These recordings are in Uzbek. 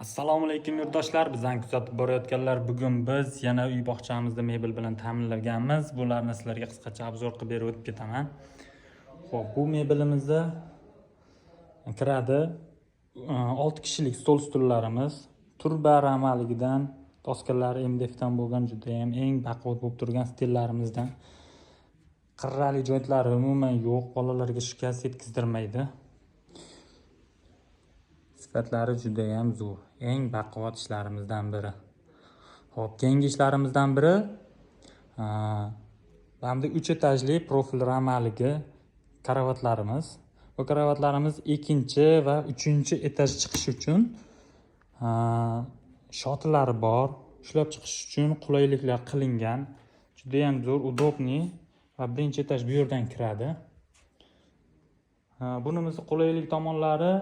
Assalomu alaykum, yurtdoshlar, bizani kuzatib borayotganlar. Bugun biz yana uy bog'chamizda mebel bilan ta'minlaganmiz. Bularni sizlarga qisqacha обзор qilib berib o'tib ketaman. Xo'p, bu mebelimizda kiradi 6 kishilik stol stullarimiz, turba ramaligidan, doskalari MDFdan bo'lgan, judayam eng baquvvat bo'lib turgan stellarimizdan. Qirrali jointlari umuman yo'q, bolalarga shikast yetkazdirmaydi. Sifatlari judayam zo'r, eng baquvvat ishlarimizdan biri. Xo'p, keyingi ishlarimizdan biri hamda 3 etajli profil ramaligi karavotlarimiz. Bu karavotlarimiz ikkinchi va uchinchi etaj chiqish uchun shotilari bor, ushlab chiqish uchun qulayliklar qilingan. Judayam zo'r, удобный va birinchi etaj bu yerdan kiradi. Bunimizni qulaylik tomonlari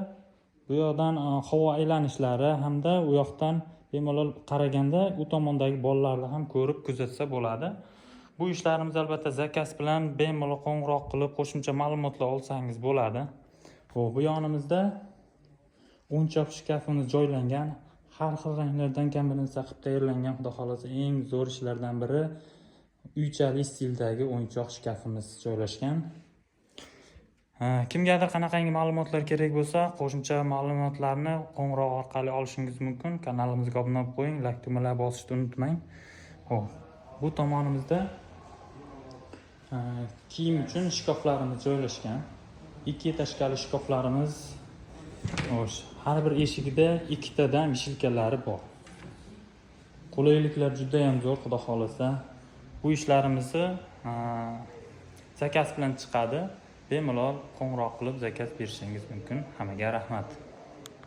bu yoqdan havo aylanishlari hamda u yoqdan bemalol qaraganda u tomondagi bolalarni ham ko'rib kuzatsa bo'ladi. Bu ishlarimiz albatta заказ bilan, bemalol qo'ng'iroq qilib, qo'shimcha ma'lumotlar olsangiz bo'ladi. Xo'p, bu yonimizda o'yinchoq shkafimiz joylangan. Har xil ranglardan kombinatsiya qilib tayyorlangan, xudo xohlasa, eng zo'r ishlardan biri uychali stildagi o'yinchoq shkafimiz joylashgan. Kimgadir qanaqangi ma'lumotlar kerak bo'lsa, qo'shimcha ma'lumotlarni qo'ng'iroq orqali olishingiz mumkin. Kanalimizga obuna bo'lib qo'ying, layk tugmalari bosishni unutmang. Xo'p, bu tomonimizda kiyim uchun shkaflarimiz joylashgan. Ikki этажка li shkaflarimiz. Xo'sh, har bir eshigida ikkitadan вешалка lari bor. Qulayliklar juda ham zo'r, xudo xohlasa. Bu ishlarimizni заказ bilan chiqadi. Bemalol qo'ng'iroq qilib заказ berishingiz mumkin. Hammaga rahmat.